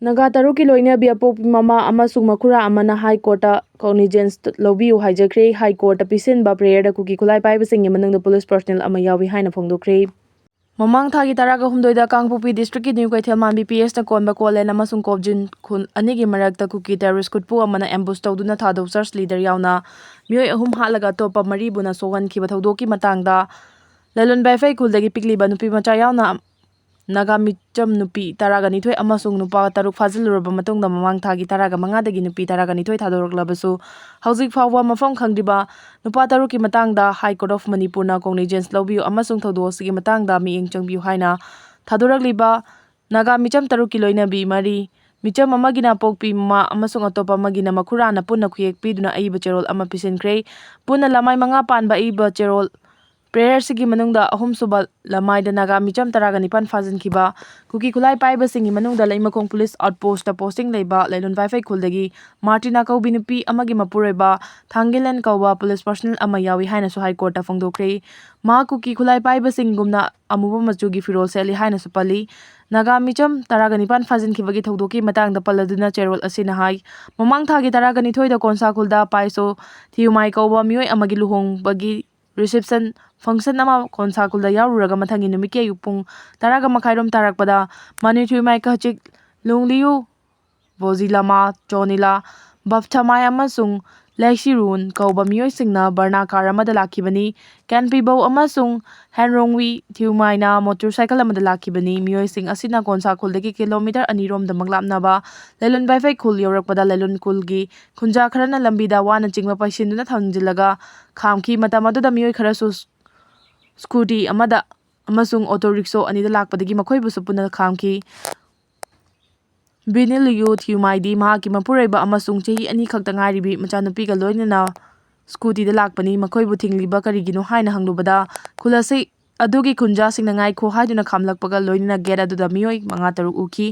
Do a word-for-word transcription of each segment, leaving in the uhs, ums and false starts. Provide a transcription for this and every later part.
ꯅꯥꯒꯥ ꯇꯔꯨꯛꯀꯤ ꯂꯣꯏꯅꯕꯤ ꯑꯄꯣꯛꯄꯤ ꯃꯃꯥ ꯑꯃꯁꯨꯡ ꯃꯈꯨꯔꯥ ꯑꯃꯅ ꯍꯥꯏ ꯀꯣꯔꯠꯇ ꯀꯣꯒꯅꯤꯖꯦꯟꯁ ꯂꯧꯕꯤꯌꯨ ꯍꯥꯏꯖꯈ꯭ꯔꯦ꯫ ꯍꯥꯏ ꯀꯣꯔꯠꯇ ꯄꯤꯁꯤꯟꯕ ꯄ꯭ꯔꯦꯌꯔꯗ ꯀꯨꯀꯤ ꯈꯨꯠꯂꯥꯏ ꯄꯥꯏꯕꯁꯤꯡꯒꯤ ꯃꯅꯨꯡꯗ ꯄꯨꯂꯤꯁ ꯄꯔꯁꯅꯦꯜ ꯑꯃ ꯌꯥꯎꯏ ꯍꯥꯏꯅ ꯐꯣꯡꯗꯣꯛꯈ꯭ꯔꯦ꯫ ꯃꯃꯥꯡ ꯊꯥꯒꯤ ꯇꯔꯥꯒ ꯍꯨꯝꯗꯣꯏꯗ ꯀꯥꯡꯄꯣꯛꯄꯤ ꯗꯤꯁꯇ꯭ꯔꯤꯛꯀꯤ ꯅ꯭ꯌꯨ ꯀꯩꯊꯦꯜꯃꯥꯟꯕꯤ ꯄꯤ ꯑꯦꯁꯅ ꯀꯣꯟꯕ ꯀꯣꯂꯦꯟ ꯑꯃꯁꯨꯡ ꯀꯣꯞꯖꯤꯟ ꯈꯨꯜ ꯑꯅꯤꯒꯤ ꯃꯔꯛꯇ ꯀꯨꯀꯤ ꯇꯦꯔꯣꯔꯤꯁ ꯒꯨꯠꯄꯨ ꯑꯃꯅ ꯑꯦꯝꯕꯨꯁ ꯇꯧꯗꯨꯅ ꯊꯥꯗꯧ ꯆꯔꯆ ꯂꯤꯗꯔ ꯌꯥꯎꯅ ꯃꯤꯑꯣꯏ ꯑꯍꯨꯝ ꯍꯥꯠꯂꯒ ꯑꯇꯣꯞꯄ ꯃꯔꯤꯕꯨꯅ ꯁꯣꯛꯍꯟꯈꯤꯕ ꯊꯧꯗꯣꯛꯀꯤ ꯃꯇꯥꯡꯗ ꯂꯂꯣꯟ ꯕꯥꯏꯐꯩ ꯈꯨꯜꯗꯒꯤ ꯄꯤꯛꯂꯤꯕ ꯅꯨꯄꯤ ꯃꯆꯥ ꯌꯥꯎꯅ ꯅꯥꯒꯥ ꯃꯤꯆꯝ ꯅꯨꯄꯤ ꯇꯔꯥꯒ ꯅꯤꯊꯣꯏ ꯑꯃꯁꯨꯡ ꯅꯨꯄꯥ ꯇꯔꯨꯛ ꯐꯥꯖꯤꯜꯂꯨꯔꯕ ꯃꯇꯨꯡꯗ ꯃꯃꯥꯡ ꯊꯥꯒꯤ ꯇꯔꯥꯒ ꯃꯉꯥꯗꯒꯤ ꯅꯨꯄꯤ ꯇꯔꯥꯒ ꯅꯤꯊꯣꯏ ꯊꯥꯗꯣꯔꯛꯂꯕꯁꯨ ꯍꯧꯖꯤꯛ ꯐꯥꯎꯕ ꯃꯐꯝ ꯈꯪꯗ꯭ꯔꯤꯕ ꯅꯨꯄꯥ ꯇꯔꯨꯛꯀꯤ ꯃꯇꯥꯡꯗ ꯍꯥꯏ ꯀꯣꯔꯠ ꯑꯣꯐ ꯃꯅꯤꯄꯨꯔꯅ ꯀꯣꯒꯅꯤꯖꯦꯟꯁ ꯂꯧꯕꯤꯌꯨ ꯑꯃꯁꯨꯡ ꯊꯧꯗꯣꯛ ꯑꯁꯤꯒꯤ ꯃꯇꯥꯡꯗ ꯃꯤꯠꯌꯦꯡ ꯆꯪꯕꯤꯌꯨ ꯍꯥꯏꯅ ꯊꯥꯗꯣꯔꯛꯂꯤꯕ ꯅꯥꯒꯥ ꯃꯤꯆꯝ ꯇꯔꯨꯛꯀꯤ ꯂꯣꯏꯅꯕꯤ ꯃꯔꯤ, ꯃꯤꯆꯝ ꯑꯃꯒꯤꯅ ꯄꯣꯛꯄꯤ ꯃꯃꯥ ꯑꯃꯁꯨꯡ ꯑꯇꯣꯞꯄ ꯑꯃꯒꯤꯅ ꯃꯈꯨꯔꯥꯅ ꯄꯨꯟꯅ ꯈꯨꯌꯦꯛ ꯄꯤꯗꯨꯅ ꯑꯏꯕ ꯆꯦꯔꯣꯜ ꯑꯃ ꯄꯤꯁꯤꯟꯈ꯭ꯔꯦ꯫ ꯄꯨꯟꯅ ꯂꯃꯥꯏ ꯃꯉꯥ ꯄꯥꯟꯕ ꯑꯏꯕ ꯆꯦꯔꯣꯜ ꯄ꯭ꯔꯦꯌꯔꯁꯤꯒꯤ ꯃꯅꯨꯡꯗ ꯑꯍꯨꯝꯁꯨꯕ ꯂꯃꯥꯏꯗ ꯅꯥꯒꯥ ꯃꯤꯆꯝ ꯇꯔꯥꯒ ꯅꯤꯄꯥꯟ ꯐꯥꯖꯤꯟꯈꯤꯕ ꯀꯨꯀꯤ ꯈꯨꯠꯂꯥꯏ ꯄꯥꯏꯕꯁꯤꯡꯒꯤ ꯃꯅꯨꯡꯗ ꯂꯩꯃꯈꯣꯡ ꯄꯨꯂꯤꯁ ꯑꯥꯎꯠꯄꯣꯁꯇ ꯄꯣꯁꯇꯤꯡ ꯂꯩꯕ ꯂꯩꯂꯣꯟ ꯄꯥꯏꯐꯩ ꯈꯨꯜꯗꯒꯤ ꯃꯥꯔꯇꯤꯅꯥ ꯀꯧꯕꯤ ꯅꯨꯄꯤ ꯑꯃꯒꯤ ꯃꯄꯨꯔꯣꯏꯕ ꯊꯥꯡꯒꯤꯂꯦꯟ ꯀꯧꯕ ꯄꯨꯂꯤꯁ ꯄꯔꯁꯅꯦꯜ ꯑꯃ ꯌꯥꯎꯏ ꯍꯥꯏꯅꯁꯨ ꯍꯥꯏ ꯀꯣꯔꯠꯇ ꯐꯣꯡꯗꯣꯛꯈ꯭ꯔꯦ꯫ ꯃꯍꯥꯛ ꯀꯨꯀꯤ ꯈꯨꯠꯂꯥꯏ ꯄꯥꯏꯕꯁꯤꯡꯒꯨꯝꯅ ꯑꯃꯨꯕ ꯃꯆꯨꯒꯤ ꯐꯤꯔꯣꯜ ꯁꯦꯠꯂꯤ ꯍꯥꯏꯅꯁꯨ ꯄꯜꯂꯤ꯫ ꯅꯥꯒꯥ ꯃꯤꯆꯝ ꯇꯔꯥꯒ ꯅꯤꯄꯥꯟ ꯐꯥꯖꯤꯟꯈꯤꯕꯒꯤ ꯊꯧꯗꯣꯛꯀꯤ ꯃꯇꯥꯡꯗ ꯄꯜꯂꯗꯨꯅ ꯆꯦꯔꯣꯜ ꯑꯁꯤꯅ ꯍꯥꯏ, ꯃꯃꯥꯡ ꯊꯥꯒꯤ ꯇꯔꯥꯒ ꯅꯤꯊꯣꯏꯗ ꯀꯣꯟꯁꯥ ꯈꯨꯜꯗ ꯄꯥꯏꯁꯣ ꯊꯤꯌꯨꯃꯥꯏ ꯀꯧꯕ ꯃꯤꯑꯣꯏ ꯑꯃꯒꯤ ꯂꯨꯍꯣꯡꯕꯒꯤ ꯔꯤꯁꯦꯞꯁꯟ ꯐꯪꯁꯟ ꯑꯃ ꯀꯣꯟꯁꯥ ꯈꯨꯜꯗ ꯌꯥꯎꯔꯨꯔꯒ ꯃꯊꯪꯒꯤ ꯅꯨꯃꯤꯠꯀꯤ ꯑꯌꯨꯛ ꯄꯨꯡ ꯇꯔꯥꯒ ꯃꯈꯥꯏꯔꯣꯝ ꯇꯥꯔꯛꯄꯗ ꯃꯅꯤ ꯊꯤꯌꯨꯃꯥꯏ ꯀꯍꯆꯤꯛ ꯂꯨꯡꯂꯤꯌꯨ ꯕꯣꯖꯤꯂꯥꯃꯥ, ꯆꯣꯅꯤꯂꯥ, ꯕꯞꯊꯃꯥꯏ ꯑꯃꯁꯨꯡ ꯂꯩꯁꯤꯔꯨꯟ ꯀꯧꯕ ꯃꯤꯑꯣꯏꯁꯤꯡꯅ ꯕꯔꯅꯥ ꯀꯥꯔ ꯑꯃꯗ ꯂꯥꯛꯈꯤꯕꯅꯤ꯫ ꯀꯦꯟꯄꯤꯕꯧ ꯑꯃꯁꯨꯡ ꯍꯦꯟꯔꯣꯡꯋꯤ ꯊꯤꯌꯨꯃꯥꯏꯅ ꯃꯣꯇꯣꯔꯁꯥꯏꯀꯜ ꯑꯃꯗ ꯂꯥꯛꯈꯤꯕꯅꯤ꯫ ꯃꯤꯑꯣꯏꯁꯤꯡ ꯑꯁꯤꯅ ꯀꯣꯟꯁꯥ ꯈꯨꯜꯗꯒꯤ ꯀꯤꯂꯣꯃꯤꯇꯔ ꯑꯅꯤꯔꯣꯝꯗꯃꯛ ꯂꯥꯞꯅꯕ ꯂꯩꯂꯣꯟ ꯕꯥꯏꯐꯩ ꯈꯨꯜ ꯌꯧꯔꯛꯄꯗ ꯂꯩꯂꯣꯟ ꯈꯨꯜꯒꯤ ꯈꯨꯟꯖꯥ ꯈꯔꯅ ꯂꯝꯕꯤꯗ ꯋꯥꯅ ꯆꯤꯡꯕ ꯄꯩꯁꯤꯟꯗꯨꯅ ꯊꯝꯖꯤꯜꯂꯒ ꯈꯥꯝꯈꯤ꯫ ꯃꯇꯝ ꯑꯗꯨꯗ ꯃꯤꯑꯣꯏ ꯈꯔꯁꯨ ꯁ꯭ꯀꯨꯇꯤ ꯑꯃꯗ ꯑꯃꯁꯨꯡ ꯑꯣꯇꯣ ꯔꯤꯛꯁꯣ ꯑꯅꯤꯗ ꯂꯥꯛꯄꯗꯒꯤ ꯃꯈꯣꯏꯕꯨꯁꯨ ꯄꯨꯟꯅ ꯈꯥꯝꯈꯤ꯫ ꯕꯤꯅꯤꯂꯤꯌꯨ ꯊꯤꯌꯨꯃꯥꯏꯗꯤ ꯃꯍꯥꯛꯀꯤ ꯃꯄꯨꯔꯣꯏꯕ ꯑꯃꯁꯨꯡ ꯆꯍꯤ ꯑꯅꯤ ꯈꯛꯇ ꯉꯥꯏꯔꯤꯕꯤ ꯃꯆꯥꯅꯨꯄꯤꯒ ꯂꯣꯏꯅꯅ ꯁ꯭ꯀꯨꯇꯤꯗ ꯂꯥꯛꯄꯅꯤ꯫ ꯃꯈꯣꯏꯕꯨ ꯊꯤꯡꯂꯤꯕ ꯀꯔꯤꯒꯤꯅꯣ ꯍꯥꯏꯅ ꯍꯪꯂꯨꯕꯗ, ꯈꯨꯜ ꯑꯁꯤ ꯑꯗꯨꯒꯤ ꯈꯨꯟꯖꯥꯁꯤꯡꯅ ꯉꯥꯏꯈꯣ ꯍꯥꯏꯗꯨꯅ ꯈꯥꯝꯂꯛꯄꯒ ꯂꯣꯏꯅꯅ ꯒꯦꯠ ꯑꯗꯨꯗ ꯃꯤꯑꯣꯏ ꯃꯉꯥ ꯇꯔꯨꯛ ꯎꯈꯤ꯫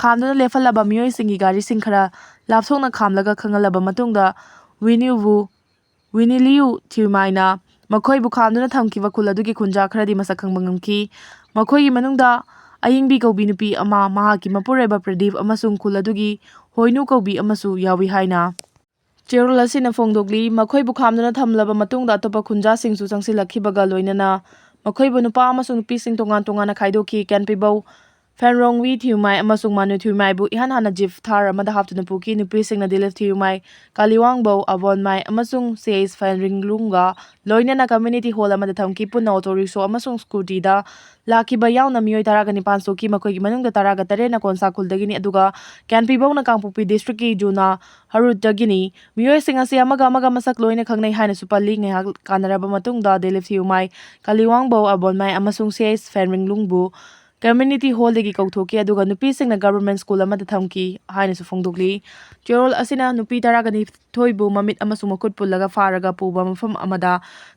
ꯈꯥꯝꯗꯨꯅ ꯂꯦꯞꯍꯜꯂꯕ ꯃꯤꯑꯣꯏꯁꯤꯡꯒꯤ ꯒꯥꯔꯤꯁꯤꯡ ꯈꯔ ꯂꯥꯞꯊꯣꯛꯅ ꯈꯥꯝꯂꯒ ꯈꯪꯍꯜꯂꯕ ꯃꯇꯨꯡꯗ, ꯋꯤꯅꯤꯋꯨ, ꯋꯤꯅꯤꯂꯤꯌꯨ ꯊꯤꯌꯨꯃꯥꯏꯅ ꯃꯈꯣꯏꯕꯨ ꯈꯥꯝꯗꯨꯅ ꯊꯝꯈꯤꯕ ꯈꯨꯜ ꯑꯗꯨꯒꯤ ꯈꯨꯟꯖꯥ ꯈꯔꯗꯤ ꯃꯁꯛ ꯈꯪꯕ ꯉꯝꯈꯤ꯫ ꯃꯈꯣꯏꯒꯤ ꯃꯅꯨꯡꯗ ꯑꯌꯤꯡꯕꯤ ꯀꯧꯕꯤ ꯅꯨꯄꯤ ꯑꯃ, ꯃꯍꯥꯛꯀꯤ ꯃꯄꯨꯔꯣꯏꯕ ꯄ꯭ꯔꯗꯤꯞ ꯑꯃꯁꯨꯡ ꯈꯨꯜ ꯑꯗꯨꯒꯤ ꯍꯣꯏꯅꯨ ꯀꯧꯕꯤ ꯑꯃꯁꯨ ꯌꯥꯎꯏ ꯍꯥꯏꯅ ꯆꯦꯔꯣꯜ ꯑꯁꯤꯅ ꯐꯣꯡꯗꯣꯛꯂꯤ꯫ ꯃꯈꯣꯏꯕꯨ ꯈꯥꯝꯗꯨꯅ ꯊꯝꯂꯕ ꯃꯇꯨꯡꯗ ꯑꯇꯣꯞꯄ ꯈꯨꯟꯖꯥꯁꯤꯡꯁꯨ ꯆꯪꯁꯤꯜꯂꯛꯈꯤꯕꯒ ꯂꯣꯏꯅꯅ ꯃꯈꯣꯏꯕꯨ ꯅꯨꯄꯥ ꯑꯃꯁꯨꯡ ꯅꯨꯄꯤꯁꯤꯡ ꯇꯣꯉꯥꯟ ꯇꯣꯉꯥꯟꯅ ꯈꯥꯏꯗꯣꯛꯈꯤ꯫ ꯀꯦꯟꯄꯤꯕꯧ ꯐꯦꯟꯔꯣꯡꯋꯤ ꯊꯤꯌꯨꯃꯥꯏ ꯑꯃꯁꯨꯡ ꯃꯥꯅꯨ ꯊꯤꯌꯨꯃꯥꯏꯕꯨ ꯏꯍꯥꯟ ꯍꯥꯟꯅ ꯖꯤꯞ ꯊꯥꯔ ꯑꯃꯗ ꯍꯥꯞꯇꯨꯅ ꯄꯨꯈꯤ꯫ ꯅꯨꯄꯤꯁꯤꯡꯅ ꯗꯤꯂꯤꯞ ꯊꯤꯌꯨꯃꯥꯏ, ꯀꯥꯂꯤꯋꯥꯡꯕꯧ ꯑꯕꯣꯟꯃꯥꯏ ꯑꯃꯁꯨꯡ ꯁꯦꯁ ꯐꯦꯟꯔꯤꯡꯂꯨꯡꯒ ꯂꯣꯏꯅꯅ ꯀꯝꯃ꯭ꯌꯨꯅꯤꯇꯤ ꯍꯣꯜ ꯑꯃꯗ ꯊꯝꯈꯤ꯫ ꯄꯨꯟꯅ ꯑꯣꯇꯣ ꯔꯤꯛꯁꯣ ꯑꯃꯁꯨꯡ ꯁ꯭ꯀꯨꯇꯤꯗ ꯂꯥꯛꯈꯤꯕ ꯌꯥꯎꯅ ꯃꯤꯑꯣꯏ ꯇꯔꯥꯒ ꯅꯤꯄꯥꯟ ꯁꯣꯛꯈꯤ꯫ ꯃꯈꯣꯏꯒꯤ ꯃꯅꯨꯡꯗ ꯇꯔꯥꯒ ꯇꯔꯦꯠꯅ ꯀꯣꯟꯁꯥ ꯈꯨꯜꯗꯒꯤꯅꯤ, ꯑꯗꯨꯒ ꯀꯦꯟꯄꯤꯕꯧꯅ ꯀꯥꯡꯄꯣꯛꯄꯤ ꯗꯤꯁꯇ꯭ꯔꯤꯛꯀꯤ ꯖꯨꯅꯥ ꯍꯔꯨꯠꯇꯒꯤꯅꯤ꯫ ꯃꯤꯑꯣꯏꯁꯤꯡ ꯑꯁꯤ ꯑꯃꯒ ꯑꯃꯒ ꯃꯁꯛ ꯂꯣꯏꯅ ꯈꯪꯅꯩ ꯍꯥꯏꯅꯁꯨ ꯄꯜꯂꯤ꯫ ꯉꯥꯏꯍꯥꯛ ꯀꯥꯟꯅꯔꯕ ꯃꯇꯨꯡꯗ ꯗꯤꯂꯤꯞ ꯊꯤꯌꯨꯃꯥꯏ, ꯀꯥꯂꯤꯋꯥꯡꯕꯧ ꯑꯕꯣꯟꯃꯥꯏ ꯑꯃꯁꯨꯡ ꯁꯦꯁ ꯐꯦꯟꯔꯤꯡꯂꯨꯡꯕꯨ ꯀꯝꯃ꯭ꯌꯨꯅꯤꯇꯤ ꯍꯣꯜꯗꯒꯤ ꯀꯧꯊꯣꯛꯈꯤ, ꯑꯗꯨꯒ ꯅꯨꯄꯤꯁꯤꯡꯅ ꯒꯚꯔꯟꯃꯦꯟꯠ ꯁ꯭ꯀꯨꯜ ꯑꯃꯗ ꯊꯝꯈꯤ ꯍꯥꯏꯅꯁꯨ ꯐꯣꯡꯗꯣꯛꯂꯤ꯫ ꯆꯦꯔꯣꯜ ꯑꯁꯤꯅ ꯅꯨꯄꯤ ꯇꯔꯥꯒ ꯅꯤꯊꯣꯏꯕꯨ ꯃꯃꯤꯠ ꯑꯃꯁꯨꯡ ꯃꯈꯨꯠ ꯄꯨꯜꯂꯒ ꯐꯥꯔꯒ ꯄꯨꯕ ꯃꯐꯝ ꯑꯃꯗ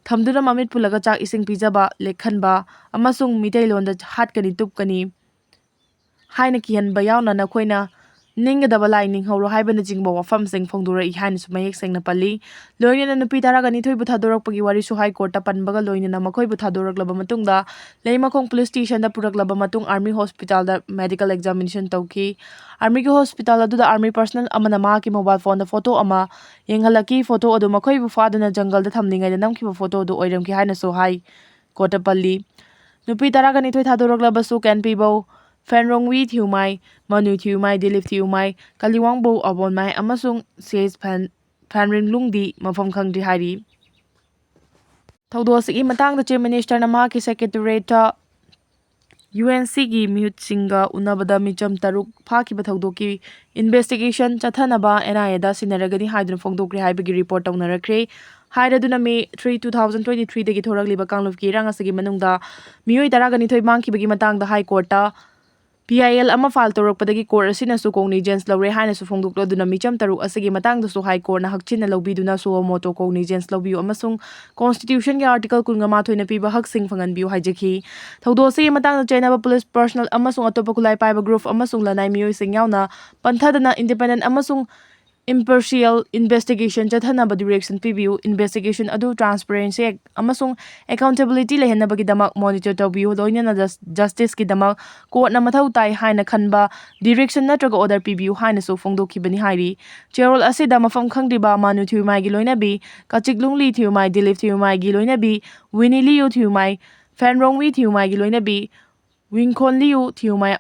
ꯊꯝꯗꯨꯅ ꯃꯃꯤꯠ ꯄꯨꯜꯂꯒ ꯆꯥꯛ ꯏꯁꯤꯡ ꯄꯤꯖꯕ, ꯂꯦꯛꯍꯟꯕ ꯑꯃꯁꯨꯡ ꯃꯤꯇꯩꯂꯣꯟꯗ ꯍꯥꯠꯀꯅꯤ, ꯇꯨꯞꯀꯅꯤ ꯍꯥꯏꯅ ꯀꯤꯍꯟꯕ ꯌꯥꯎꯅ "ꯅꯈꯣꯏꯅ ꯅꯤꯡꯒꯗꯕ ꯂꯥꯏ ꯅꯤꯡꯍꯧꯔꯣ" ꯍꯥꯏꯕꯅꯆꯤꯡꯕ ꯋꯥꯐꯝꯁꯤꯡ ꯐꯣꯡꯗꯣꯔꯛꯏ ꯍꯥꯏꯅꯁꯨ ꯃꯌꯦꯛ ꯁꯦꯡꯅ ꯄꯜꯂꯤ꯫ ꯂꯣꯏꯅꯅ ꯅꯨꯄꯤ ꯇꯔꯥꯒ ꯅꯤꯊꯣꯏꯕꯨ ꯊꯥꯗꯣꯔꯛꯄꯒꯤ ꯋꯥꯔꯤꯁꯨ ꯍꯥꯏ ꯀꯣꯔꯠꯇ ꯄꯟꯕꯒ ꯂꯣꯏꯅꯅ ꯃꯈꯣꯏꯕꯨ ꯊꯥꯗꯣꯔꯛꯂꯕ ꯃꯇꯨꯡꯗ ꯂꯩꯃꯈꯣꯡ ꯄꯨꯂꯤꯁ ꯁ꯭ꯇꯦꯁꯟꯗ ꯄꯨꯔꯛꯂꯕ ꯃꯇꯨꯡ ꯑꯥꯔꯃꯤ ꯍꯣꯁꯄꯤꯇꯥꯜꯗ ꯃꯦꯗꯤꯀꯦꯜ ꯑꯦꯛꯖꯥꯃꯤꯅꯦꯁꯟ ꯇꯧꯈꯤ꯫ ꯑꯥꯔꯃꯤꯒꯤ ꯍꯣꯁꯄꯤꯇꯥꯜ ꯑꯗꯨꯗ ꯑꯥꯔꯃꯤ ꯄꯔꯁꯅꯦꯜ ꯑꯃꯅ ꯃꯍꯥꯛꯀꯤ ꯃꯣꯕꯥꯏꯜ ꯐꯣꯟꯗ ꯐꯣꯇꯣ ꯑꯃ ꯌꯦꯡꯍꯜꯂꯛꯈꯤ꯫ ꯐꯣꯇꯣ ꯑꯗꯨ ꯃꯈꯣꯏꯕꯨ ꯐꯥꯗꯨꯅ ꯖꯪꯒꯜꯗ ꯊꯝꯂꯤꯉꯩꯗ ꯅꯝꯈꯤꯕ ꯐꯣꯇꯣ ꯑꯗꯨ ꯑꯣꯏꯔꯝꯈꯤ ꯍꯥꯏꯅꯁꯨ ꯍꯥꯏ ꯀꯣꯔꯠꯇ ꯄꯜꯂꯤ꯫ ꯅꯨꯄꯤ ꯇꯔꯥꯒ ꯅꯤꯊꯣꯏ ꯊꯥꯗꯣꯔꯛꯂꯕꯁꯨ ꯀꯦꯟꯄꯤꯕꯧ, ꯐꯦꯟꯔꯣꯡꯋꯤ ꯊꯤꯌꯨꯃꯥꯏ, ꯃꯅꯨ ꯊꯤꯌꯨꯃꯥꯏ, ꯗꯤꯂꯤꯞ ꯊꯤꯌꯨꯃꯥꯏ, ꯀꯥꯂꯤꯋꯥꯡꯕꯧ ꯑꯕꯣꯟꯃꯥꯏ ꯑꯃꯁꯨꯡ ꯁꯦꯁ ꯐꯦꯟ, ꯐꯦꯟꯔꯤꯡꯂꯨꯡꯗꯤ ꯃꯐꯝ ꯈꯪꯗ꯭ꯔꯤ ꯍꯥꯏꯔꯤ꯫ ꯊꯧꯗꯣꯛ ꯑꯁꯤꯒꯤ ꯃꯇꯥꯡꯗ ꯆꯤꯐ ꯃꯤꯅꯤꯁꯇꯔꯅ ꯃꯍꯥꯛꯀꯤ ꯁꯦꯀ꯭ꯔꯦꯇꯔꯤꯌꯦꯠꯇ ꯌꯨ ꯑꯦꯟ ꯁꯤꯒꯤ ꯃꯤꯍꯨꯠꯁꯤꯡꯒ ꯎꯅꯕꯗ ꯃꯤꯆꯝ ꯇꯔꯨꯛ ꯐꯥꯈꯤꯕ ꯊꯧꯗꯣꯛꯀꯤ ꯏꯟꯚꯦꯁꯇꯤꯒꯦꯁꯟ ꯆꯠꯊꯅꯕ ꯑꯦꯟ ꯑꯥꯏ ꯑꯦꯗ ꯁꯤꯟꯅꯔꯒꯅꯤ ꯍꯥꯏꯗꯨꯅ ꯐꯣꯡꯗꯣꯛꯈ꯭ꯔꯦ ꯍꯥꯏꯕꯒꯤ ꯔꯤꯄꯣꯔꯠ ꯇꯧꯅꯔꯛꯈ꯭ꯔꯦ꯫ ꯍꯥꯏꯔꯗꯨꯅ May three, two thousand twenty ꯊ꯭ꯔꯤꯗꯒꯤ ꯊꯣꯔꯛꯂꯤꯕ ꯀꯥꯡꯂꯨꯞꯀꯤ ꯏꯔꯥꯡ ꯑꯁꯤꯒꯤ ꯃꯅꯨꯡꯗ ꯃꯤꯑꯣꯏ ꯇꯔꯥꯒ ꯅꯤꯊꯣꯏ ꯃꯥꯡꯈꯤꯕꯒꯤ ꯃꯇꯥꯡꯗ ꯍꯥꯏ ꯀꯣꯔꯠꯇ ꯄꯤ ꯑꯥꯏ ꯑꯦꯜ ꯑꯃ ꯐꯥꯏꯜ ꯇꯧꯔꯛꯄꯗꯒꯤ ꯀꯣꯔꯠ ꯑꯁꯤꯅꯁꯨ ꯀꯣꯒꯅꯤꯖꯦꯟꯁ ꯂꯧꯔꯦ ꯍꯥꯏꯅꯁꯨ ꯐꯣꯡꯗꯣꯛꯂꯗꯨꯅ ꯃꯤꯆꯝ ꯇꯔꯨꯛ ꯑꯁꯤꯒꯤ ꯃꯇꯥꯡꯗꯁꯨ ꯍꯥꯏ ꯀꯣꯔꯠꯅ ꯍꯛꯆꯤꯟꯅ ꯂꯧꯕꯤꯗꯨꯅ ꯁꯨꯑꯣ ꯃꯣꯇꯣ ꯀꯣꯒꯅꯤꯖꯦꯟꯁ ꯂꯧꯕꯤꯌꯨ ꯑꯃꯁꯨꯡ ꯀꯣꯟꯁꯇꯤꯇ꯭ꯌꯨꯁꯟꯒꯤ ꯑꯥꯔꯇꯤꯀꯜ ꯀꯨꯟꯒ ꯃꯥꯊꯣꯏꯅ ꯄꯤꯕ ꯍꯛꯁꯤꯡ ꯐꯪꯍꯟꯕꯤꯌꯨ ꯍꯥꯏꯖꯈꯤ꯫ ꯊꯧꯗꯣꯛ ꯑꯁꯤꯒꯤ ꯃꯇꯥꯡꯗ ꯆꯌꯦꯠꯅꯕ ꯄꯨꯂꯤꯁ ꯄꯔꯁꯅꯦꯜ ꯑꯃꯁꯨꯡ ꯑꯇꯣꯞꯄ ꯈꯨꯠꯂꯥꯏ ꯄꯥꯏꯕ ꯒ꯭ꯔꯨꯞ ꯑꯃꯁꯨꯡ ꯂꯅꯥꯏ ꯃꯤꯑꯣꯏꯁꯤꯡ ꯌꯥꯎꯅ ꯄꯟꯊꯗꯅ ꯏꯟꯗꯤꯄꯦꯟꯗꯦꯟꯠ ꯑꯃꯁꯨꯡ Impartial investigation ꯆꯠꯊꯅꯕ direction ꯄꯤꯕꯤꯌꯨ꯫ Investigation ꯑꯗꯨ transparency ꯑꯃꯁꯨꯡ accountability ꯂꯩꯍꯟꯅꯕꯒꯤꯗꯃꯛ monitor ꯇꯧꯕꯤꯌꯨ, ꯂꯣꯏꯅꯅ justiceꯀꯤꯗꯃꯛ courtꯅ ꯃꯊꯧ ꯇꯥꯏ ꯍꯥꯏꯅ ꯈꯟꯕ direction ꯅꯠꯇ꯭ꯔꯒ order ꯄꯤꯕꯤꯌꯨ ꯍꯥꯏꯅꯁꯨ ꯐꯣꯡꯗꯣꯛꯈꯤꯕꯅꯤ ꯍꯥꯏꯔꯤ꯫ ꯆꯦꯔꯣꯜ ꯑꯁꯤꯗ ꯃꯐꯝ ꯈꯪꯗ꯭ꯔꯤꯕ ꯃꯥꯅꯨ ꯊꯤꯌꯨꯃꯥꯏꯒꯤ ꯂꯣꯏꯅꯕꯤ, ꯀꯆꯤꯛꯂꯨꯡꯂꯤ ꯊꯤꯌꯨꯃꯥꯏ, ꯗꯤꯂꯤꯞ ꯊꯤꯌꯨꯃꯥꯏꯒꯤ ꯂꯣꯏꯅꯕꯤ, ꯋꯤꯅꯤꯂꯤꯌꯨ ꯊꯤꯌꯨꯃꯥꯏ, ꯐꯦꯟꯔꯣꯡꯋꯤ ꯊꯤꯌꯨꯃꯥꯏꯒꯤ ꯂꯣꯏꯅꯕꯤ, ꯋꯤꯡꯈꯣꯟꯂꯤꯌꯨ ꯊꯤꯌꯨꯃꯥꯏ,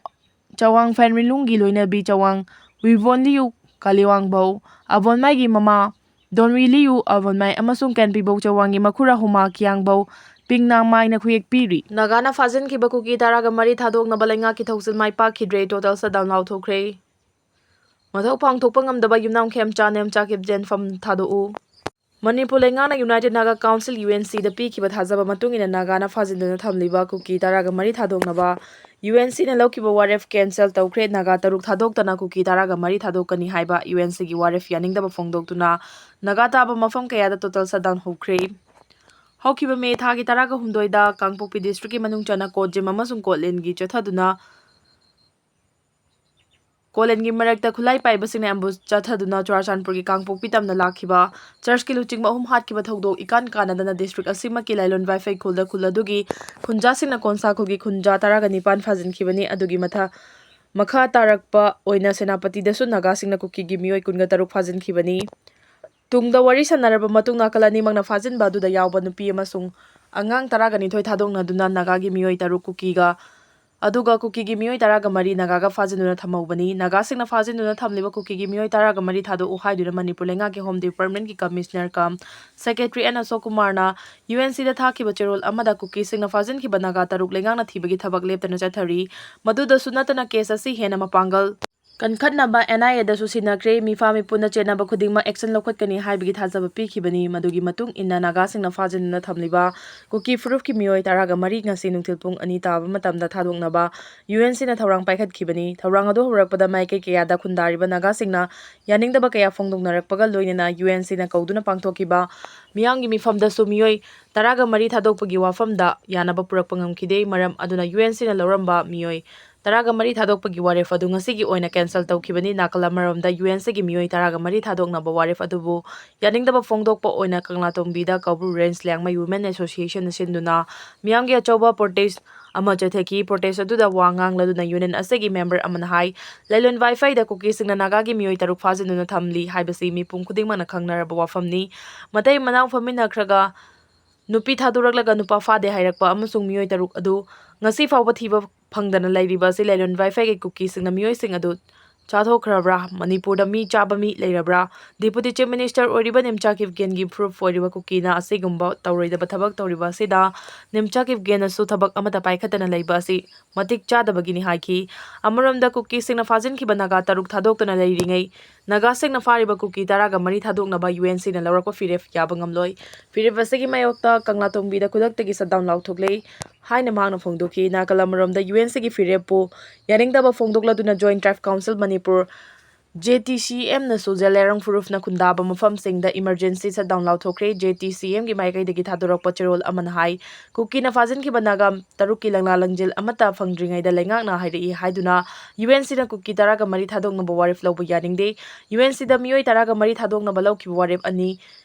ꯆꯋꯥꯡ ꯐꯦꯟꯔꯤꯂꯨꯡꯒꯤ ꯂꯣꯏꯅꯕꯤ ꯆꯋꯥꯡ ꯋꯤꯕꯣꯟꯂꯤꯌꯨ ꯀꯥꯂꯤꯋꯥꯡꯕꯧ, ꯑꯕꯣꯟꯃꯥꯏꯒꯤ ꯃꯃꯥ ꯗꯣꯟꯋꯤꯂꯤꯌꯨ ꯑꯕꯣꯟꯃꯥꯏ ꯑꯃꯁꯨꯡ ꯀꯦꯟꯄꯤꯕꯧ ꯆꯋꯥꯡꯒꯤ ꯃꯈꯨꯔꯥ ꯍꯨꯃꯥ ꯀꯤꯌꯥꯡꯕꯧ ꯄꯤꯡꯅꯥꯡꯃꯥꯏꯅ ꯈꯨꯌꯦꯛ ꯄꯤꯔꯤ꯫ ꯅꯥꯒꯥꯅ ꯐꯥꯖꯤꯟꯈꯤꯕ ꯀꯨꯀꯤ ꯇꯔꯥꯒ ꯃꯔꯤ ꯊꯥꯗꯣꯛꯅꯕ ꯂꯩꯉꯥꯛꯀꯤ ꯊꯧꯁꯤꯜ ꯃꯥꯏ ꯄꯥꯛꯈꯤꯗ꯭ꯔꯦ, total shutdown ꯂꯥꯎꯊꯣꯛꯈ꯭ꯔꯦ꯫ ꯃꯊꯧ ꯄꯥꯡꯊꯣꯛꯄ ꯉꯝꯗꯕ ꯌꯨꯝꯅꯥꯝ ꯈꯦꯝꯆꯥ ꯅꯦꯝꯆꯥ ꯀꯤꯞ ꯖꯦꯟꯐꯝ ꯊꯥꯗꯣꯛꯎ꯫ ꯃꯅꯤꯄꯨꯔ ꯂꯩꯉꯥꯛꯅ United Naga Council, UNCꯗ ꯄꯤꯈꯤꯕ ꯊꯥꯖꯕ ꯃꯇꯨꯡ ꯏꯟꯅ ꯅꯥꯒꯥꯅ ꯐꯥꯖꯤꯟꯗꯨꯅ ꯊꯝꯂꯤꯕ ꯀꯨꯀꯤ ꯇꯔꯥꯒ ꯃꯔꯤ ꯊꯥꯗꯣꯛꯅꯕ UNCꯅ ꯂꯧꯈꯤꯕ ꯋꯥꯔꯦꯞ cancel ꯇꯧꯈ꯭ꯔꯦ꯫ ꯅꯥꯒꯥ ꯇꯔꯨꯛ ꯊꯥꯗꯣꯛꯇꯅ ꯀꯨꯀꯤ ꯇꯔꯥꯒ ꯃꯔꯤ ꯊꯥꯗꯣꯛꯀꯅꯤ ꯍꯥꯏꯕ UNCꯒꯤ ꯋꯥꯔꯦꯞ ꯌꯥꯅꯤꯡꯗꯕ ꯐꯣꯡꯗꯣꯛꯇꯨꯅ ꯅꯥꯒꯥ ꯇꯥꯕ ꯃꯐꯝ ꯀꯌꯥꯗ total shutdown ꯍꯧꯈ꯭ꯔꯦ꯫ ꯍꯧꯈꯤꯕ ꯃꯦ ꯊꯥꯒꯤ ꯇꯔꯥꯒ ꯍꯨꯝꯗꯣꯏꯗ ꯀꯥꯡꯄꯣꯛꯄꯤ districtꯀꯤ ꯃꯅꯨꯡ ꯆꯟꯅ ꯀꯣꯠꯖꯤꯝ ꯑꯃꯁꯨꯡ ꯀꯣꯠꯂꯦꯟꯒꯤ ꯆꯠꯊꯗꯨꯅ ꯀꯣꯂꯦꯟꯒꯤ ꯃꯔꯛꯇ ꯈꯨꯠꯂꯥꯏ ꯄꯥꯏꯕꯁꯤꯡꯅ ambush ꯆꯠꯊꯗꯨꯅ ꯆꯨꯔꯥꯆꯥꯟꯄꯨꯔꯒꯤ ꯀꯥꯡꯄꯣꯛꯄꯤ ꯇꯝꯅ ꯂꯥꯛꯈꯤꯕ ꯆꯔꯆꯀꯤ ꯂꯨꯆꯤꯡꯕ ꯑꯍꯨꯝ ꯍꯥꯠꯈꯤꯕ ꯊꯧꯗꯣꯛ ꯏꯀꯥꯟ ꯀꯥꯟꯅꯗꯅ district ꯑꯁꯤꯃꯛꯀꯤ ꯂꯥꯏꯂꯣꯟ ꯋꯥꯏꯐꯩ ꯈꯨꯜꯗ ꯈꯨꯜ ꯑꯗꯨꯒꯤ ꯈꯨꯟꯖꯥꯁꯤꯡꯅ ꯀꯣꯟꯁꯥ ꯈꯨꯜꯒꯤ ꯈꯨꯟꯖꯥ ꯇꯔꯥꯒ ꯅꯤꯄꯥꯟ ꯐꯥꯖꯤꯟꯈꯤꯕꯅꯤ꯫ ꯑꯗꯨꯒꯤ ꯃꯊ-, ꯃꯈꯥ ꯇꯥꯔꯛꯄ ꯑꯣꯏꯅ ꯁꯦꯅꯥꯄꯇꯤꯗꯁꯨ ꯅꯥꯒꯥꯁꯤꯡꯅ ꯀꯨꯀꯤꯒꯤ ꯃꯤꯑꯣꯏ ꯀꯨꯟꯒ ꯇꯔꯨꯛ ꯐꯥꯖꯤꯟꯈꯤꯕꯅꯤ꯫ ꯇꯨꯡꯗ ꯋꯥꯔꯤ ꯁꯥꯟꯅꯔꯕ ꯃꯇꯨꯡ ꯅꯥꯀꯜ ꯑꯅꯤꯃꯛꯅ ꯐꯥꯖꯤꯟꯕ ꯑꯗꯨꯗ ꯌꯥꯎꯕ ꯅꯨꯄꯤ ꯑꯃꯁꯨꯡ ꯑꯉꯥꯡ ꯇꯔꯥꯒ ꯅꯤꯊꯣꯏ ꯊꯥꯗꯣꯛꯅꯗꯨꯅ ꯅꯥꯒꯥꯒꯤ ꯃꯤꯑꯣꯏ ꯇꯔꯨꯛ ꯀꯨꯀꯤꯒ ꯑꯗꯨꯒ ꯀꯨꯀꯤꯒꯤ ꯃꯤꯑꯣꯏ ꯇꯔꯥꯒ ꯃꯔꯤ ꯅꯥꯒꯥꯒ ꯐꯥꯖꯤꯟꯗꯨꯅ ꯊꯝꯍꯧꯕꯅꯤ꯫ ꯅꯥꯒꯥꯁꯤꯡꯅ ꯐꯥꯖꯤꯟꯗꯨꯅ ꯊꯝꯂꯤꯕ ꯀꯨꯀꯤꯒꯤ ꯃꯤꯑꯣꯏ ꯇꯔꯥꯒ ꯃꯔꯤ ꯊꯥꯗꯣꯛꯎ ꯍꯥꯏꯗꯨꯅ ꯃꯅꯤꯄꯨꯔ ꯂꯩꯉꯥꯛꯀꯤ Home Departmentꯀꯤ Commissioner cum Secretary N ꯑꯁꯣꯛ ꯀꯨꯃꯥꯔꯅ UNCꯗ ꯊꯥꯈꯤꯕ ꯆꯦꯔꯣꯜ ꯑꯃꯗ ꯀꯨꯀꯤꯁꯤꯡꯅ ꯐꯥꯖꯤꯟꯈꯤꯕ ꯅꯥꯒꯥ ꯇꯔꯨꯛ ꯂꯩꯉꯥꯛꯅ ꯊꯤꯕꯒꯤ ꯊꯕꯛ ꯂꯦꯞꯇꯅ ꯆꯠꯊꯔꯤ꯫ ꯃꯗꯨꯗꯁꯨ ꯅꯠꯇꯅ case ꯑꯁꯤ ꯍꯦꯟꯅ ꯃꯄꯥꯡꯒꯜ ꯀꯟꯈꯠꯅꯕ NIAꯗꯁꯨ ꯁꯤꯟꯅꯈ꯭ꯔꯦ꯫ ꯃꯤꯐꯥ ꯃꯤꯄꯨꯅ ꯆꯦꯟꯅꯕ ꯈꯨꯗꯤꯡꯃꯛ action ꯂꯧꯈꯠꯀꯅꯤ ꯍꯥꯏꯕꯒꯤ ꯊꯥꯖꯕ ꯄꯤꯈꯤꯕꯅꯤ꯫ ꯃꯗꯨꯒꯤ ꯃꯇꯨꯡ ꯏꯟꯅ ꯅꯥꯒꯥꯁꯤꯡꯅ ꯐꯥꯖꯤꯟꯗꯨꯅ ꯊꯝꯂꯤꯕ ꯀꯨꯀꯤ ꯐꯨꯔꯨꯞꯀꯤ ꯃꯤꯑꯣꯏ ꯇꯔꯥꯒ ꯃꯔꯤ ꯉꯁꯤ ꯅꯨꯡꯊꯤꯜ ꯄꯨꯡ ꯑꯅꯤ ꯇꯥꯕ ꯃꯇꯝꯗ ꯊꯥꯗꯣꯛꯅꯕ UNCꯅ ꯊꯧꯔꯥꯡ ꯄꯥꯏꯈꯠꯈꯤꯕꯅꯤ꯫ ꯊꯧꯔꯥꯡ ꯑꯗꯨ ꯍꯧꯔꯛꯄꯗ ꯃꯥꯏꯀꯩ ꯀꯌꯥꯗ ꯈꯨꯟꯗꯥꯔꯤꯕ ꯅꯥꯒꯥꯁꯤꯡꯅ ꯌꯥꯅꯤꯡꯗꯕ ꯀꯌꯥ ꯐꯣꯡꯗꯣꯛꯅꯔꯛꯄꯒ ꯂꯣꯏꯅꯅ UNCꯅ ꯀꯧꯗꯨꯅ ꯄꯥꯡꯊꯣꯛꯈꯤꯕ ꯃꯤꯌꯥꯝꯒꯤ ꯃꯤꯐꯝꯗꯁꯨ ꯃꯤꯑꯣꯏ ꯇꯔꯥꯒ ꯃꯔꯤ ꯊꯥꯗꯣꯛꯄꯒꯤ ꯋꯥꯐꯝꯗ ꯌꯥꯅꯕ ꯄꯨꯔꯛꯄ ꯉꯝꯈꯤꯗꯦ꯫ ꯃꯔꯝ ꯑꯗꯨꯅ UNCꯅ ꯂꯧꯔꯝꯕ ꯃꯤꯑꯣꯏ ꯇꯔꯥꯒ ꯃꯔꯤ ꯊꯥꯗꯣꯛꯄꯒꯤ ꯋꯥꯔꯦꯞ ꯑꯗꯨ ꯉꯁꯤꯒꯤ ꯑꯣꯏꯅ cancel ꯇꯧꯈꯤꯕꯅꯤ꯫ ꯅꯥꯀꯜ ꯑꯃꯔꯣꯝꯗ UNCꯒꯤ ꯃꯤꯑꯣꯏ ꯇꯔꯥꯒ ꯃꯔꯤ ꯊꯥꯗꯣꯛꯅꯕ ꯋꯥꯔꯦꯞ ꯑꯗꯨꯕꯨ ꯌꯥꯅꯤꯡꯗꯕ ꯐꯣꯡꯗꯣꯛꯄ ꯑꯣꯏꯅ ꯀꯪꯂꯥꯇꯣꯡꯕꯤꯗ ꯀꯧꯕ꯭ꯔꯨ Range ꯂꯤꯌꯥꯡꯃꯩ Women Associationꯅ ꯁꯤꯟꯗꯨꯅ ꯃꯤꯌꯥꯝꯒꯤ ꯑꯆꯧꯕ protest ꯑꯃ ꯆꯠꯊꯈꯤ꯫ Protest ꯑꯗꯨꯗ ꯋꯥ ꯉꯥꯡꯂꯗꯨꯅ ꯌꯨꯅꯤꯌꯟ ꯑꯁꯤꯒꯤ member ꯑꯃꯅ ꯍꯥꯏ, ꯂꯥꯏꯂꯣꯟ ꯋꯥꯏꯐꯩꯗ ꯀꯨꯀꯤꯁꯤꯡꯅ ꯅꯥꯒꯥꯒꯤ ꯃꯤꯑꯣꯏ ꯇꯔꯨꯛ ꯐꯥꯖꯤꯟꯗꯨꯅ ꯊꯝꯂꯤ ꯍꯥꯏꯕꯁꯤ ꯃꯤꯄꯨꯝ ꯈꯨꯗꯤꯡꯃꯛꯅ ꯈꯪꯅꯔꯕ ꯋꯥꯐꯝꯅꯤ꯫ ꯃꯇꯩ ꯃꯅꯥꯎ ꯐꯝꯃꯤꯟꯅꯈ꯭ꯔꯒ ꯅꯨꯄꯤ ꯊꯥꯗꯣꯔꯛꯂꯒ ꯅꯨꯄꯥ ꯐꯥꯗꯦ ꯍꯥꯏꯔꯛꯄ ꯑꯃꯁꯨꯡ ꯃꯤꯑꯣꯏ ꯇꯔꯨꯛ ꯑꯗꯨ ꯉꯁꯤ ꯐꯥꯎꯕ ꯊꯤꯕ ꯐꯪꯗꯅ ꯂꯩꯔꯤꯕ ꯑꯁꯤ ꯂꯥꯏꯂꯣꯟ ꯋꯥꯏꯐꯩꯒꯤ ꯀꯨꯀꯤꯁꯤꯡꯅ ꯃꯤꯑꯣꯏꯁꯤꯡ ꯑꯗꯨ ꯆꯥꯊꯣꯛꯈ꯭ꯔꯕ꯭ꯔꯥ? ꯃꯅꯤꯄꯨꯔꯗ ꯃꯤ ꯆꯥꯕ ꯃꯤ ꯂꯩꯔꯕ꯭ꯔꯥ? Deputy Chief Minister ꯑꯣꯏꯔꯤꯕ ꯅꯤꯝꯆꯥ ꯀꯤꯞꯒꯦꯟꯒꯤ proof ꯑꯣꯏꯔꯤꯕ ꯀꯨꯀꯤꯅ ꯑꯁꯤꯒꯨꯝꯕ ꯇꯧꯔꯣꯏꯗꯕ ꯊꯕꯛ ꯇꯧꯔꯤꯕ ꯑꯁꯤꯗ ꯅꯤꯝꯆꯥ ꯀꯤꯞꯒꯦꯟꯅꯁꯨ ꯊꯕꯛ ꯑꯃꯠꯇ ꯄꯥꯏꯈꯠꯇꯅ ꯂꯩꯕ ꯑꯁꯤ ꯃꯇꯤꯛ ꯆꯥꯗꯕꯒꯤꯅꯤ ꯍꯥꯏꯈꯤ꯫ ꯑꯃꯔꯣꯝꯗ ꯀꯨꯀꯤꯁꯤꯡꯅ ꯐꯥꯖꯤꯟꯈꯤꯕ ꯅꯥꯒꯥ ꯇꯔꯨꯛ ꯊꯥꯗꯣꯛꯇꯨꯅ ꯂꯩꯔꯤꯉꯩ ꯅꯥꯒꯥꯁꯤꯡꯅ ꯐꯥꯔꯤꯕ ꯀꯨꯀꯤ ꯇꯔꯥꯒ ꯃꯔꯤ ꯊꯥꯗꯣꯛꯅꯕ UNCꯅ ꯂꯧꯔꯛꯄ ꯐꯤꯔꯦꯞ ꯌꯥꯕ ꯉꯝꯂꯣꯏ꯫ ꯐꯤꯔꯦꯞ ꯑꯁꯤꯒꯤ ꯃꯥꯌꯣꯛꯇ ꯀꯪꯂꯥꯇꯣꯡꯕꯤꯗ ꯈꯨꯗꯛꯇꯒꯤ shutdown ꯂꯥꯎꯊꯣꯛꯂꯦ ꯍꯥꯏꯅ ꯃꯍꯥꯛꯅ ꯐꯣꯡꯗꯣꯛꯈꯤ꯫ ꯅꯥꯀꯜ ꯑꯃꯔꯣꯝꯗ UNCꯒꯤ ꯐꯤꯔꯦꯞꯄꯨ ꯌꯥꯅꯤꯡꯗꯕ ꯐꯣꯡꯗꯣꯛꯂꯗꯨꯅ Joint Tribe Council ꯃꯅꯤꯄꯨꯔ, JTCMꯅꯁꯨ ꯖꯦꯂꯦꯔꯣꯡ ꯐꯨꯔꯨꯞꯅ ꯈꯨꯟꯗꯥꯕ ꯃꯐꯝꯁꯤꯡꯗ emergency shutdown ꯂꯥꯎꯊꯣꯛꯈ꯭ꯔꯦ꯫ JTCMꯒꯤ ꯃꯥꯏꯀꯩꯗꯒꯤ ꯊꯥꯗꯣꯔꯛꯄ ꯆꯦꯔꯣꯜ ꯑꯃꯅ ꯍꯥꯏ, ꯀꯨꯀꯤꯅ ꯐꯥꯖꯤꯟꯈꯤꯕ ꯅꯥꯒꯥ ꯇꯔꯨꯛꯀꯤ ꯂꯪꯂꯥ ꯂꯪꯖꯦꯜ ꯑꯃꯠꯇ ꯐꯪꯗ꯭ꯔꯤꯉꯩꯗ ꯂꯩꯉꯥꯛꯅ ꯍꯥꯏꯔꯛꯏ ꯍꯥꯏꯗꯨꯅ UNCꯅ ꯀꯨꯀꯤ ꯇꯔꯥꯒ ꯃꯔꯤ ꯊꯥꯗꯣꯛꯅꯕ ꯋꯥꯔꯦꯞ ꯂꯧꯕ ꯌꯥꯅꯤꯡꯗꯦ꯫ UNCꯗ ꯃꯤꯑꯣꯏ ꯇꯔꯥꯒ ꯃꯔꯤ ꯊꯥꯗꯣꯛꯅꯕ ꯂꯧꯈꯤꯕ ꯋꯥꯔꯦꯞ ꯑꯅꯤ,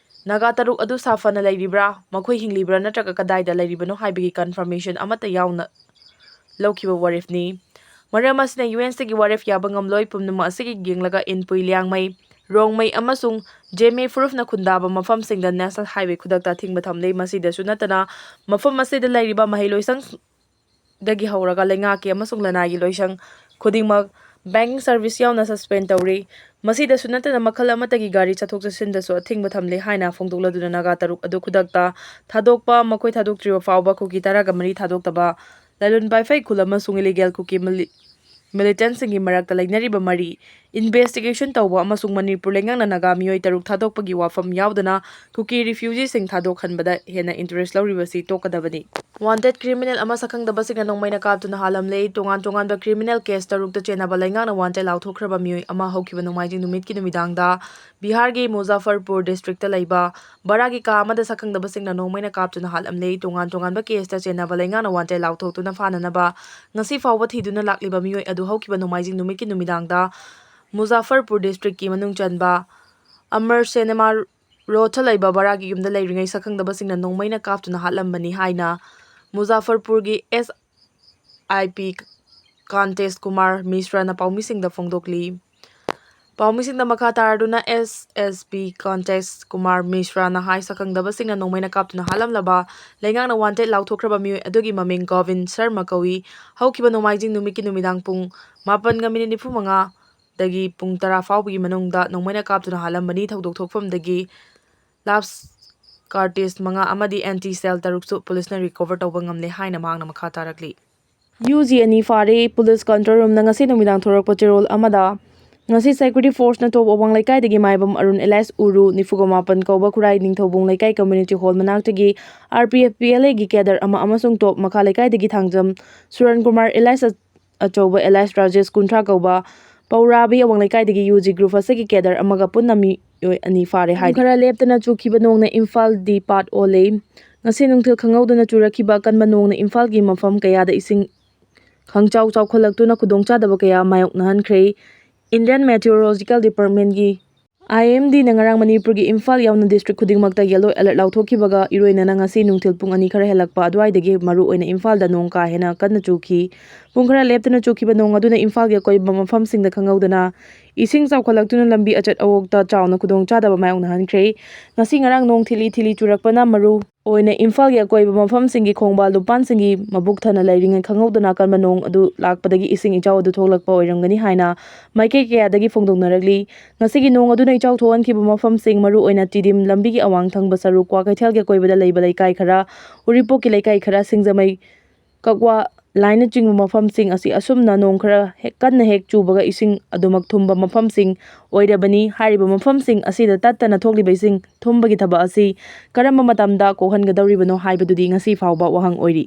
ꯅꯥꯒꯥ ꯇꯔꯨꯛ ꯑꯗꯨ ꯁꯥꯐꯅ ꯂꯩꯔꯤꯕ꯭ꯔꯥ, ꯃꯈꯣꯏ ꯍꯤꯡꯂꯤꯕ꯭ꯔꯥ ꯅꯠꯇ꯭ꯔꯒ ꯀꯗꯥꯏꯗ ꯂꯩꯔꯤꯕꯅꯣ ꯍꯥꯏꯕꯒꯤ confirmation ꯑꯃꯠꯇ ꯌꯥꯎꯅ ꯂꯧꯈꯤꯕ ꯋꯥꯔꯦꯞꯅꯤ꯫ ꯃꯔꯝ ꯑꯁꯤꯅ UNCꯒꯤ ꯋꯥꯔꯦꯞ ꯌꯥꯕ ꯉꯝꯂꯣꯏ꯫ ꯄꯨꯝꯅꯃꯛ ꯑꯁꯤꯒꯤ ꯌꯦꯡꯂꯒ ꯏꯟꯄꯨꯏ, ꯂꯤꯌꯥꯡꯃꯩ, ꯔꯣꯡꯃꯩ ꯑꯃꯁꯨꯡ ꯖꯦꯃꯦ ꯐꯨꯔꯨꯞꯅ ꯈꯨꯟꯗꯥꯕ ꯃꯐꯝꯁꯤꯡꯗ National Highway ꯈꯨꯗꯛꯇ ꯑꯊꯤꯡꯕ ꯊꯝꯂꯦ꯫ ꯃꯁꯤꯗꯁꯨ ꯅꯠꯇꯅ ꯃꯐꯝ ꯑꯁꯤꯗ ꯂꯩꯔꯤꯕ ꯃꯍꯩꯂꯣꯏꯁꯪꯗꯒꯤ ꯍꯧꯔꯒ ꯂꯩꯉꯥꯛꯀꯤ ꯑꯃꯁꯨꯡ ꯂꯅꯥꯏꯒꯤ ꯂꯣꯏꯁꯪ ꯈꯨꯗꯤꯡꯃꯛ banking service ꯌꯥꯎꯅ suspend ꯇꯧꯔꯤ꯫ ꯃꯁꯤꯗꯁꯨ ꯅꯠꯇꯅ ꯃꯈꯜ ꯑꯃꯠꯇꯒꯤ ꯒꯥꯔꯤ ꯆꯠꯊꯣꯛ ꯆꯠꯁꯤꯟꯗꯁꯨ ꯑꯊꯤꯡꯕ ꯊꯝꯂꯦ ꯍꯥꯏꯅ ꯐꯣꯡꯗꯣꯛꯂꯗꯨꯅ ꯅꯥꯒꯥ ꯇꯔꯨꯛ ꯑꯗꯨ ꯈꯨꯗꯛꯇ ꯊꯥꯗꯣꯛꯄ, ꯃꯈꯣꯏ ꯊꯥꯗꯣꯛꯇ꯭ꯔꯤꯕ ꯐꯥꯎꯕ ꯀꯨꯀꯤ ꯇꯔꯥꯒ ꯃꯔꯤ ꯊꯥꯗꯣꯛꯇꯕ, ꯂꯥꯏꯂꯣꯟ ꯋꯥꯏꯐꯩ ꯈꯨꯜ ꯑꯃꯁꯨꯡ illegal ꯀꯨꯀꯤ ꯃꯂꯤ-, militantꯁꯤꯡꯒꯤ ꯃꯔꯛꯇ ꯂꯩꯅꯔꯤꯕ ꯃꯔꯤ investigation ꯇꯧꯕ ꯑꯃꯁꯨꯡ ꯃꯅꯤꯄꯨꯔ ꯂꯩꯉꯥꯛꯅ ꯅꯥꯒꯥ ꯃꯤꯑꯣꯏ ꯇꯔꯨꯛ ꯊꯥꯗꯣꯛꯄꯒꯤ ꯋꯥꯐꯝ ꯌꯥꯎꯗꯅ ꯀꯨꯀꯤ refugeeꯁꯤꯡ ꯊꯥꯗꯣꯛꯍꯟꯕꯗ ꯍꯦꯟꯅ interest ꯂꯧꯔꯤꯕꯁꯤ ꯇꯣꯛꯀꯗꯕꯅꯤ꯫ Wanted criminal ꯑꯃ ꯁꯛꯈꯪꯗꯕꯁꯤꯡꯅ ꯅꯣꯡꯃꯩꯅ ꯀꯥꯞꯇꯨꯅ ꯍꯥꯠꯂꯝꯂꯦ꯫ ꯇꯣꯉꯥꯟ ꯇꯣꯉꯥꯟꯕ criminal case ꯇꯔꯨꯛꯇ ꯆꯦꯟꯅꯕ ꯂꯩꯉꯥꯛꯅ wanted ꯂꯥꯎꯊꯣꯛꯈ꯭ꯔꯕ ꯃꯤꯑꯣꯏ ꯑꯃ ꯍꯧꯈꯤꯕ ꯅꯣꯡꯃꯥꯏꯖꯤꯡ ꯅꯨꯃꯤꯠꯀꯤ ꯅꯨꯃꯤꯗꯥꯡꯗ ꯕꯤꯍꯥꯔꯒꯤ ꯃꯨꯖꯥꯐꯔꯄꯨꯔ districtꯇ ꯂꯩꯕ ꯚꯔꯥꯒꯤ ꯀꯥ ꯑꯃꯗ ꯁꯛꯈꯪꯗꯕꯁꯤꯡꯅ ꯅꯣꯡꯃꯩꯅ ꯀꯥꯞꯇꯨꯅ ꯍꯥꯠꯂꯝꯂꯦ꯫ ꯇꯣꯉꯥꯟ ꯇꯣꯉꯥꯟꯕ caseꯇ ꯆꯦꯟꯅꯕ ꯂꯩꯉꯥꯛꯅ wanted ꯂꯥꯎꯊꯣꯛꯇꯨꯅ ꯐꯥꯅꯅꯕ ꯉꯁꯤ ꯐꯥꯎꯕ ꯊꯤꯗꯨꯅ ꯂꯥꯛꯂꯤꯕ ꯃꯤꯑꯣꯏ ꯑꯗꯨ ꯍꯧꯈꯤꯕ ꯅꯣꯡꯃꯥꯏꯖꯤꯡ ꯅꯨꯃꯤꯠꯀꯤ ꯅꯨꯃꯤꯗꯥꯡꯗ ꯃꯨꯖꯥꯐꯔꯄꯨꯔ districtꯀꯤ ꯃꯅꯨꯡ ꯆꯟꯕ ꯑꯃꯔ ꯁꯤꯅꯦꯃꯥ ꯔꯣꯗꯇ ꯂꯩꯕ ꯚꯔꯥꯒꯤ ꯌꯨꯝꯗ ꯂꯩꯔꯤꯉꯩ ꯁꯛꯈꯪꯗꯕꯁꯤꯡꯅ ꯅꯣꯡꯃꯩꯅ ꯀꯥꯞꯇꯨꯅ ꯍꯥꯠꯂꯝꯕꯅꯤ ꯍꯥꯏꯅ ꯃꯨꯖꯥꯐꯔꯄꯨꯔꯒꯤ SIP ꯀꯥꯟꯇꯦꯁ ꯀꯨꯃꯥꯔ ꯃꯤꯁ꯭ꯔꯥꯅ ꯄꯥꯎꯃꯤꯁꯤꯡꯗ ꯐꯣꯡꯗꯣꯛꯂꯤ꯫ ꯄꯥꯎꯃꯤꯁꯤꯡꯗ ꯃꯈꯥ ꯇꯥꯔꯗꯨꯅ SSP ꯀꯥꯟꯇꯦꯁ ꯀꯨꯃꯥꯔ ꯃꯤꯁ꯭ꯔꯥꯅ ꯍꯥꯏ, ꯁꯛꯈꯪꯗꯕꯁꯤꯡꯅ ꯅꯣꯡꯃꯩꯅ ꯀꯥꯞꯇꯨꯅ ꯍꯥꯠꯂꯝꯂꯕ ꯂꯩꯉꯥꯛꯅ wanted ꯂꯥꯎꯊꯣꯛꯈ꯭ꯔꯕ ꯃꯤꯑꯣꯏ ꯑꯗꯨꯒꯤ ꯃꯃꯤꯡ ꯒꯣꯕꯤꯟ ꯁꯔꯃ ꯀꯧꯏ꯫ ꯍꯧꯈꯤꯕ ꯅꯣꯡꯃꯥꯏꯖꯤꯡ ꯅꯨꯃꯤꯠꯀꯤ ꯅꯨꯃꯤꯗꯥꯡ ꯄꯨꯡ ꯃꯥꯄꯟꯒ minute ꯅꯤꯐꯨ ꯃꯉꯥꯗꯒꯤ ꯄꯨꯡ ꯇꯔꯥ ꯐꯥꯎꯕꯒꯤ ꯃꯅꯨꯡꯗ ꯅꯣꯡꯃꯩꯅ ꯀꯥꯞꯇꯨꯅ ꯍꯥꯠꯂꯝꯕꯅꯤ꯫ ꯊꯧꯗꯣꯛ ꯊꯣꯛꯐꯝꯗꯒꯤ ꯂꯥꯞꯁ ꯀꯥꯔꯇꯤꯁ ꯃꯉꯥ ꯑꯃꯗꯤ anti cell ꯇꯔꯨꯛꯁꯨ ꯄꯨꯂꯤꯁꯅ recover ꯇꯧꯕ ꯉꯝꯂꯦ ꯍꯥꯏꯅ ꯃꯍꯥꯛꯅ ꯃꯈꯥ ꯇꯥꯔꯛꯂꯤ꯫ ꯌꯨ ꯖꯤ ꯑꯅꯤ ꯐꯥꯔꯦ꯫ ꯄꯨꯂꯤꯁ control roomꯗ ꯉꯁꯤ ꯅꯨꯃꯤꯗꯥꯡ ꯊꯣꯔꯛꯄ ꯆꯦꯔꯣꯜ ꯑꯃꯗ ꯉꯁꯤ security forceꯅ ꯇꯣꯞ ꯑꯋꯥꯡ ꯂꯩꯀꯥꯏꯗꯒꯤ ꯃꯥꯏꯕꯝ ꯑꯔꯨꯟ alias ꯎꯔꯨ ꯅꯤꯐꯨꯒ ꯃꯥꯄꯟ ꯀꯧꯕ ꯈꯨꯔꯥꯏ ꯅꯤꯡꯊꯧꯕꯨꯡ ꯂꯩꯀꯥꯏ community hall ꯃꯅꯥꯛꯇꯒꯤ RPF PLAꯒꯤ cadre ꯑꯃ ꯑꯃꯁꯨꯡ ꯇꯣꯞ ꯃꯈꯥ ꯂꯩꯀꯥꯏꯗꯒꯤ ꯊꯥꯡꯖꯝ ꯁꯨꯔꯟ ꯀꯨꯃꯥꯔ alias ꯑꯆꯧꯕ alias ꯔꯥꯖꯦꯁ ꯀꯨꯟꯊ꯭ꯔꯥ ꯀꯧꯕ ꯄꯧꯔꯥꯕꯤ ꯑꯋꯥꯡ ꯂꯩꯀꯥꯏꯗꯒꯤ ꯌꯨ ꯖꯤ group ꯑꯁꯤꯒꯤ cadre ꯑꯃꯒ ꯄꯨꯟꯅ ꯃꯤꯑꯣꯏ ꯑꯅꯤ ꯐꯥꯔꯦ ꯍꯥꯏ꯫ ꯈꯔ ꯂꯦꯞꯇꯅ ꯆꯨꯈꯤꯕ ꯅꯣꯡꯅ ꯏꯝꯐꯥꯜꯗꯤ ꯄꯥꯠ ꯑꯣꯜꯂꯦ꯫ ꯉꯁꯤ ꯅꯨꯡꯊꯤꯜ ꯈꯪꯍꯧꯗꯅ ꯆꯨꯔꯛꯈꯤꯕ ꯑꯀꯟꯕ ꯅꯣꯡꯅ ꯏꯝꯐꯥꯜꯒꯤ ꯃꯐꯝ ꯀꯌꯥꯗ ꯏꯁꯤꯡ ꯈꯪꯆꯥꯎ ꯆꯥꯎꯈꯠꯂꯛꯇꯨꯅ ꯈꯨꯗꯣꯡꯆꯥꯗꯕ ꯀꯌꯥ ꯃꯥꯌꯣꯛꯅꯍꯟꯈ꯭ꯔꯦ꯫ Indian Meteorological Departmentꯀꯤ, IMDꯅ ꯉꯔꯥꯡ ꯃꯅꯤꯄꯨꯔꯒꯤ ꯏꯝꯐꯥꯜ ꯌꯥꯎꯅ district ꯈꯨꯗꯤꯡꯃꯛꯇ yellow alert ꯂꯥꯎꯊꯣꯛꯈꯤꯕꯒ ꯏꯔꯣꯏꯅꯅ ꯉꯁꯤ ꯅꯨꯡꯊꯤꯜ ꯄꯨꯡ ꯑꯅꯤ ꯈꯔ ꯍꯦꯜꯂꯛꯄ ꯑꯗꯨꯋꯥꯏꯗꯒꯤ ꯃꯔꯨꯑꯣꯏꯅ ꯏꯝꯐꯥꯜꯗ ꯅꯣꯡ ꯀꯥ ꯍꯦꯟꯅ ꯀꯟꯅ ꯆꯨꯈꯤ꯫ ꯄꯨꯡ ꯈꯔ ꯂꯦꯞꯇꯅ ꯆꯨꯈꯤꯕ ꯅꯣꯡ ꯑꯗꯨꯅ ꯏꯝꯐꯥꯜꯒꯤ ꯑꯀꯣꯏꯕ ꯃꯐꯝꯁꯤꯡꯗ ꯈꯪꯍꯧꯗꯅ ꯏꯁꯤꯡ ꯆꯥꯎꯈꯠꯂꯛꯇꯨꯅ ꯂꯝꯕꯤ ꯑꯆꯠ ꯑꯋꯣꯛꯇ ꯆꯥꯎꯅ ꯈꯨꯗꯣꯡꯆꯥꯗꯕ ꯃꯥꯌꯣꯛꯅꯍꯟꯈ꯭ꯔꯦ꯫ ꯉꯁꯤ ꯉꯔꯥꯡ ꯅꯣꯡ ꯊꯤꯂꯤ ꯊꯤꯂꯤ ꯆꯨꯔꯛꯄꯅ ꯃꯔꯨ ꯑꯣꯏꯅ ꯏꯝꯐꯥꯜꯒꯤ ꯑꯀꯣꯏꯕ ꯃꯐꯝꯁꯤꯡꯒꯤ ꯈꯣꯡꯕꯥꯜ ꯂꯨꯄꯥꯟꯁꯤꯡꯒꯤ ꯃꯕꯨꯛ ꯊꯟꯅ ꯂꯩꯔꯤꯉꯩ ꯈꯪꯍꯧꯗꯅ ꯑꯀꯟꯕ ꯅꯣꯡ ꯑꯗꯨ ꯂꯥꯛꯄꯗꯒꯤ ꯏꯁꯤꯡ ꯏꯆꯥꯎ ꯑꯗꯨ ꯊꯣꯛꯂꯛꯄ ꯑꯣꯏꯔꯝꯒꯅꯤ ꯍꯥꯏꯅ ꯃꯥꯏꯀꯩ ꯀꯌꯥꯗꯒꯤ ꯐꯣꯡꯗꯣꯛꯅꯔꯛꯂꯤ꯫ ꯉꯁꯤꯒꯤ ꯅꯣꯡ ꯑꯗꯨꯅ ꯏꯆꯥꯎ ꯊꯣꯛꯍꯟꯈꯤꯕ ꯃꯐꯝꯁꯤꯡ, ꯃꯔꯨꯑꯣꯏꯅ ꯇꯤꯗꯤꯝ ꯂꯝꯕꯤꯒꯤ ꯑꯋꯥꯡ ꯊꯪꯕ ꯁꯔꯨꯛ, ꯀ꯭ꯋꯥꯀꯩꯊꯦꯜꯒꯤ ꯑꯀꯣꯏꯕꯗ ꯂꯩꯕ ꯂꯩꯀꯥꯏ ꯈꯔ, ꯎꯔꯤꯄꯣꯛꯀꯤ ꯂꯩꯀꯥꯏ ꯈꯔ, ꯁꯤꯡꯖꯃꯩ, ꯀꯛꯋꯥ, ꯂꯥꯏꯅꯆꯤꯡꯕ ꯃꯐꯝꯁꯤꯡ ꯑꯁꯤ ꯑꯁꯨꯝꯅ ꯅꯣꯡ ꯈꯔ ꯍꯦꯛ ꯀꯟꯅ ꯍꯦꯛ ꯆꯨꯕꯒ ꯏꯁꯤꯡ ꯑꯗꯨꯃꯛ ꯊꯨꯝꯕ ꯃꯐꯝꯁꯤꯡ ꯑꯣꯏꯔꯕꯅꯤ꯫ ꯍꯥꯏꯔꯤꯕ ꯃꯐꯝꯁꯤꯡ ꯑꯁꯤꯗ ꯇꯠꯇꯅ ꯊꯣꯛꯂꯤꯕ ꯏꯁꯤꯡ ꯊꯨꯝꯕꯒꯤ ꯊꯕꯛ ꯑꯁꯤ ꯀꯔꯝꯕ ꯃꯇꯝꯗ ꯀꯣꯛꯍꯟꯒꯗꯧꯔꯤꯕꯅꯣ ꯍꯥꯏꯕꯗꯨꯗꯤ ꯉꯁꯤ ꯐꯥꯎꯕ ꯋꯥꯍꯪ ꯑꯣꯏꯔꯤ꯫